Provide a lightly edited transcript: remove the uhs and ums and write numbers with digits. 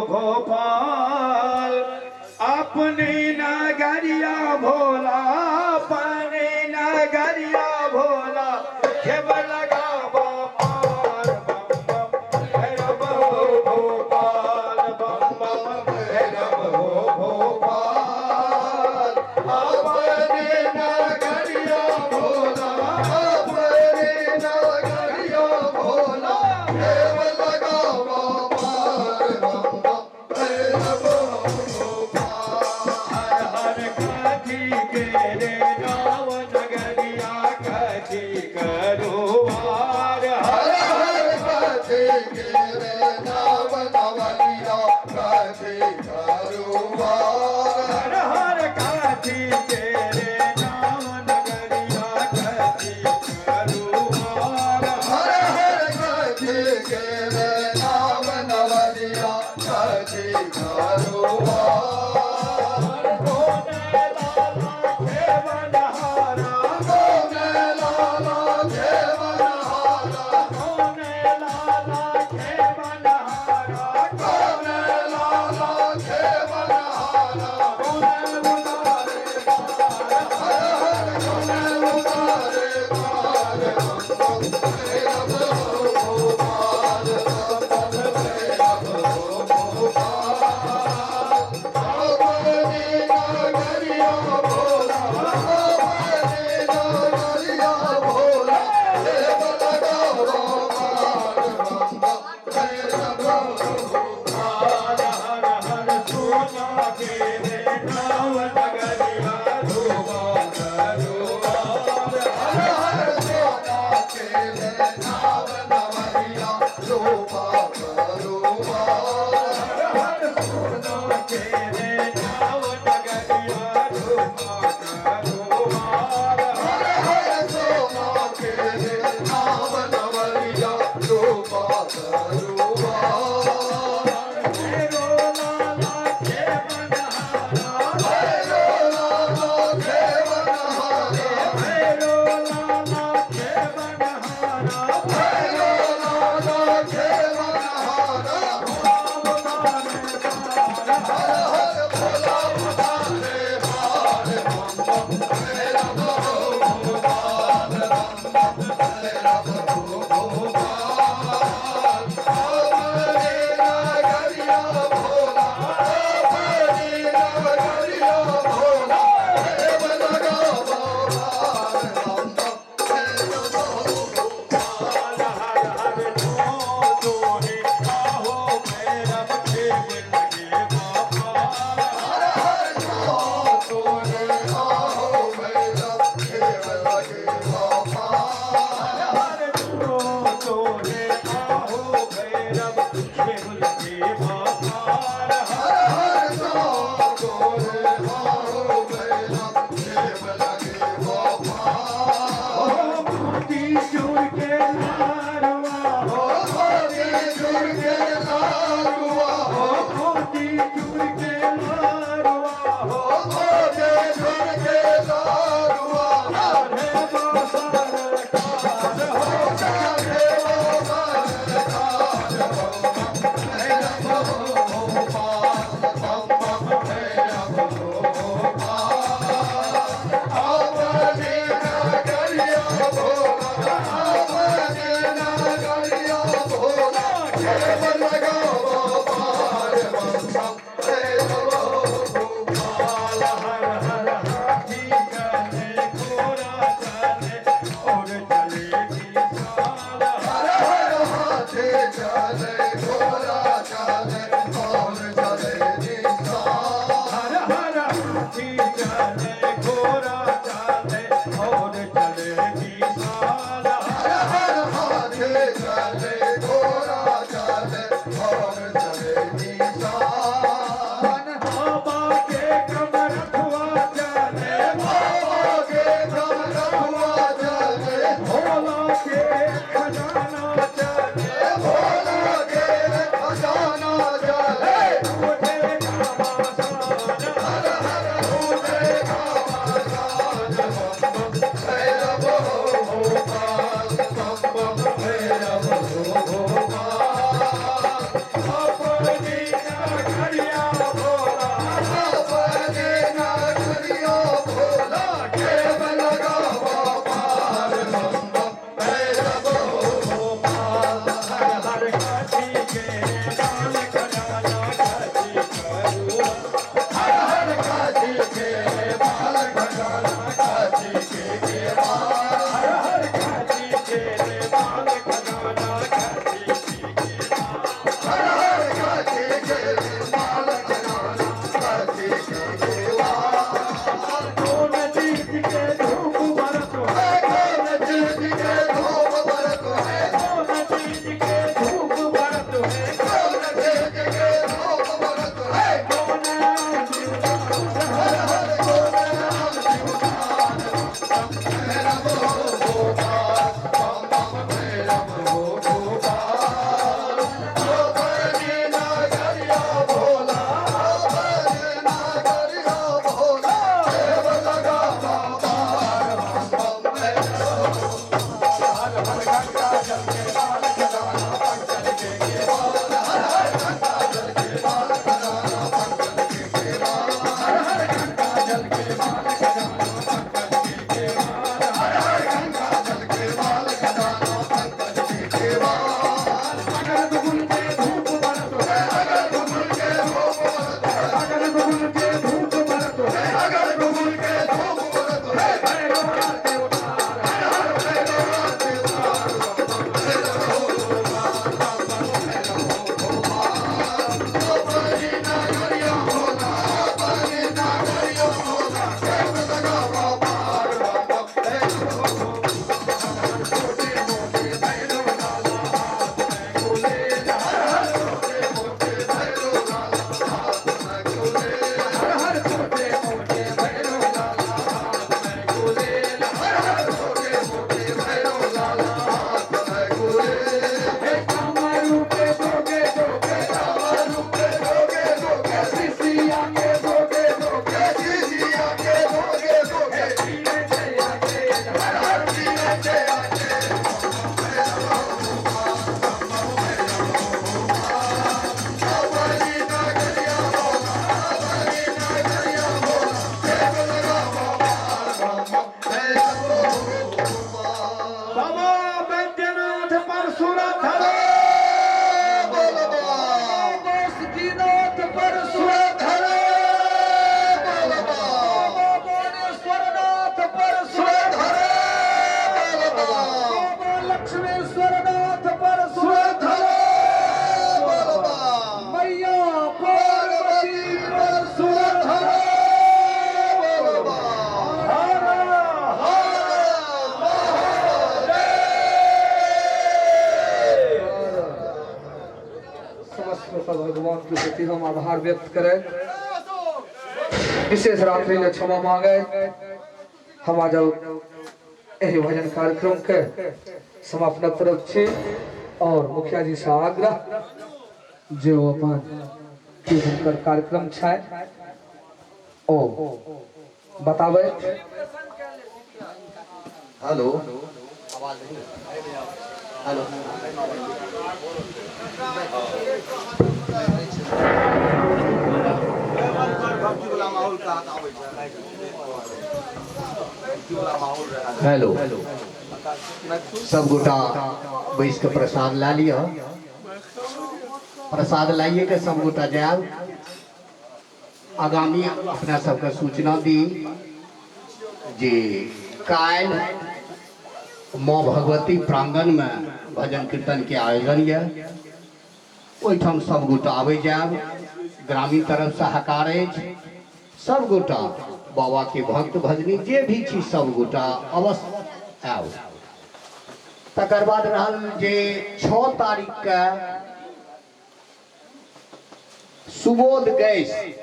भोपाल। अपने नगरिया भोला, अपने नगरिया भोला, खेब लगाबो पार बम बम भैरव हो भोपाल, बम बम भैरव हो भोपाल। अपने नगरिया भोला, अपने नगरिया भोला, खेव लगावा पार बम बम भैरव भोपाल। हर हर कथी के रे नाव नगरिया कथी करो वार, हर हर हर कथे के रे नाव नवरिया कथे करुवार। हर हर कथी के रे नाव नगरिया कथी करो वार, हर हर कथे के रे नाव नवरिया कथे करुवार। कौन लाला खेवन हारा, कौन लाला खेवन हारा, कौन लाला खेवन हारा, कौन लाला खेवन हारा, कौन उतारे पार, हर हर कौन उतारे पार बम बम भैरव हो भोपाल, बम बम भैरव हो भोपाल। अपने नगरिया भोला, अपने नगरिया भोला, देव लगावा पार बम बम भैरव हो भोपाल। हर हर हर सोना के रे नाव नगरिया धोबा करुवार, हर हर सोना के रे नाव नवरिया रूपा करुवार। हर हर सोना के रे नाव नगरिया धोबा करुवार, हर हर सोना के रे नाव नवरिया रूपा करुवार। मेरो लाला खेवन हारा, भैरो लाला खेवन हारा, मेरो लाला खेवन हारा, भैरो लाला खेवन हारा, हर हर भोला उतारे पार बम बम भैरव हो भोपाल, बम बम भैरव हो भोपाल। अपने नगरिया भोला, अपने नगरिया भोला, देव लगावा पार बम बम भैरव हो भोपाल। हर हर नो तोहे आहो भैरव खेव लगे बापार, हर हर जो तोरे आहो भैरव खेव लगे बापार। हर नो तोहे आहो भैरव खेव लगे बापार, हर हर जो तोरे आहो भैरव खेव लगे बापार। ओ मोती चूर के लारवा, ओ मोती चूर के लारुआ, ओ मोती चूर के लारवा, ओ मोती चूर के लारुआ, रे बासर कार हो, चाहे वो बरकार बम बम भैरव हो भोपाल, बम बम भैरव हो भोपाल। अपने नगरिया भोला, अपने नगरिया भोला, खेव लगावा पार बम बम भैरव। भगवान के प्रति हम आभार व्यक्त करैत विशेष रात्रि ले क्षमा मांगे हम आज एहि भजन कार्यक्रम के समापन तरफ छी और मुखिया जी से आग्रह जे ओ अपन की हुनकर कार्यक्रम छै ओ बताबै। हेलो हेलो हेलो, सब गोटा बैस के प्रसाद ला लिअ। प्रसाद लाइए के सब गोटा जायब। आगामी अपना सबके सूचना दी जे काल्हि माँ भगवती प्रांगण में भजन कीर्तन के आयोजन यऽ, ओहिठाम सब गोटा आबै जायब। ग्रामीण तरफ से हकार अछि, सब गोटा बाबा के भक्त भजनी जे भी छी सब गोटा अवश्य आयब। तकर बाद रहल जे 6 तारीख के सुबोध गैस